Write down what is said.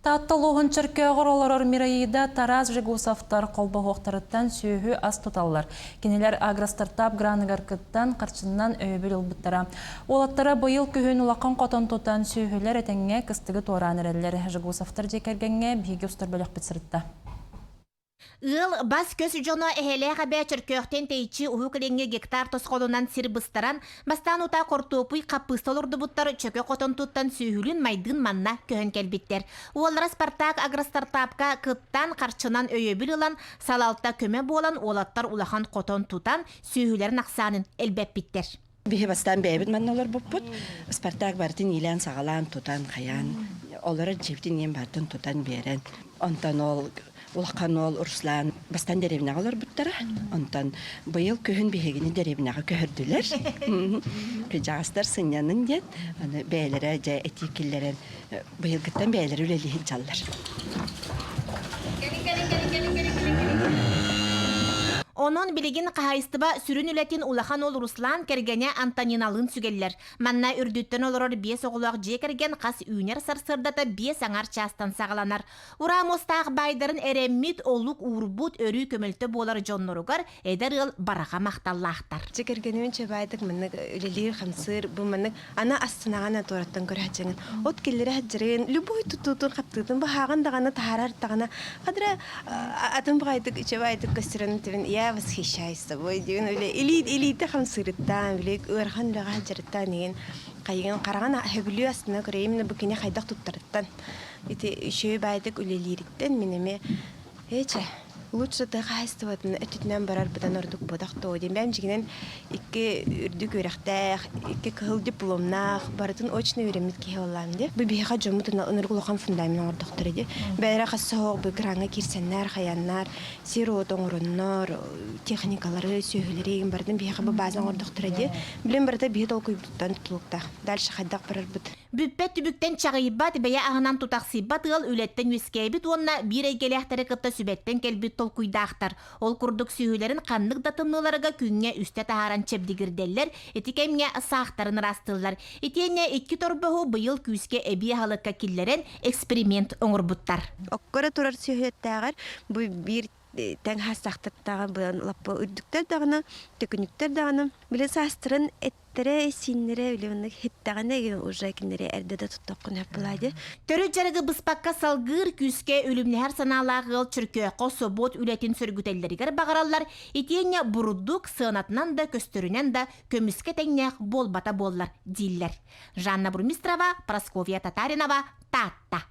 Таатта улууһун Чөркөөҕөр олорор Мираида Тарас Жегусовтар холбоһуохтарыттан сүөһү ас туталлар. Кинилэр Агростартап граныгар кыттан, харчыннан өйөбүл ылбыттара. Уолаттара быйыл күһүн улахан хотон тутан, сүөһүлэр этэҥҥэ кыстыгы туораан эрэллэр. Жегусовтар дьиэ кэргэҥҥэ биһиги устар бөлөхпүт сырытта. Ыал бас-көс дьоно эһэлээх эбээ Чөркөөхтөн тэйиччи Уһук Илиҥҥи гектар тосхолунан сир быстаран, бастаан утаа хортуоппуй хаппыыста олордубуттар чөкө хотон туттан сүөһүлүүн-майдыын манна көһөн кэлбиттэр. Уоллара Спартак агростартапка кыттан, харчынан өйөбүл ылан, салалта көмө буолан уолаттар улахан хотон тутан, сүөһүлэрин ахсаанын элбэппиттэр. Биһи бастаан бэйэбит манна олорбуппут. Спартак барытын иилээн-саҕалаан, тутан-хайаан, олорор дьиэбитин иэн барытын тутан биэрэн. Онтон ол улахан уол Руслан бастаан дэриэбинэҕэ олорбуттара. Онтон быйыл күһүн биһигини дэриэбинэҕэ көһөрдүлэр. Кыдьаҕастар сынньанын диэн, аны бэйэлэрэ дьэ этии киллэрэн, быйылгыттан бэйэлэрэ үлэлии сылдьаллар. Онон билигин хаһаайыстыба сүрүн үлэтин улахан уол Руслан кэргэнэ Антониналыын сүгэллэр. Манна үрдүттэн олорор биэс оҕолоох дьиэ кэргэн хас үүнэр сарсыардата биэс аҥар чаастан саҕаланар. Ураа муостаах баайдарын эрэммит, олук уурбут, өрүү көмөлтө буолар дьонноругар эдэр ыал барҕа махталлаахтар. Дьэ кэргэнибин чэбайдык маннык үлэлиир-хамсыыр, бу маннык аны астынаҕына туораттан көрөөччүҥүн от киллэрэ сылдьарын любой тутуутун хаптыытын быһааҕын даҕаны таһаарар даҕаны хадра атын баҕайытык үчүгэйдик көстөрөн тибин я восхищаюсь тобой диэн үлэ илии илиитэ хамсыырыттаан били ыарахан үлэҕэ сылдьарыттаан игин хайыгын хараҕын сөбүлүү астына көрө именно бу кини хайдах туттарыттан ити үчүгэй баайдык үлэлиириттэн мин эмиэ Ээчэ, лучше тыа хаһаайыстыбатын өттүтүнэн барарбытын ордук буотах дуо диэн бэйэм дьиҥинэн икки үрдүк үөрэхтээх, икки кыһыл дипломнаах, барытын очно үөрэммит киһи буоллаҕым дии. Бу биһиэхэ дьоммут ынырык улахан фундамент оҥордохторо дии. Бэйэлэрэ хас соһох бу граҥҥа киирсэннэр, хайаннар, сир-уот оҥороннор, техникалары, сүөһүлэри игин барытын биһиэхэ бу база оҥордохторо дии. Билин барыта биһи толкуйбуттан тутулуктаах. Дальше хайдах барарбыт? Бүппэт түбүктэн чаҕыйбат, бэйэ аһынан тутахсыйбат ыал үлэттэн үөскээбит уонна биир эйгэлээхтэри кытта сүбэттэн кэлбит толкуйдаахтар. Ол курдук сүөһүлэрин ханнык да тымныыларга күҥҥэ үстэ таһааран чэбдигирдэллэр, ити кэмҥэ саахтарын ыраастыыллар. Итиэннэ икки торбоһу быйыл күүскэ эбии аһылыкка киллэрэн эксперимент оҥорбуттар. Окко эрэ турар сүөһүттээҕэр бу биир тэҥ хаастаахтартааҕар быдан лаппа үрдүктэр даҕаны, төкүнүктэр даҕаны били саастарын эттэрэ, сииннэрэ били оннук иһиттэҕинэ уже кинилэри эрдэ да туттаххын сөп буолаа дии. Төрүт дьарыгы быспакка салгыыр күүскэ үлүмнэһэр санаалаах ыал Чөркөөххө собуот үлэтин сөргүтэллэригэр баҕараллар, итиэннэ бурдук сыанатынан да көстөрүнэн да көмүскэ тэҥнээх буолбата буоллар дииллэр. Жанна Бурмистрова, Прасковья Татаринова, Таатта.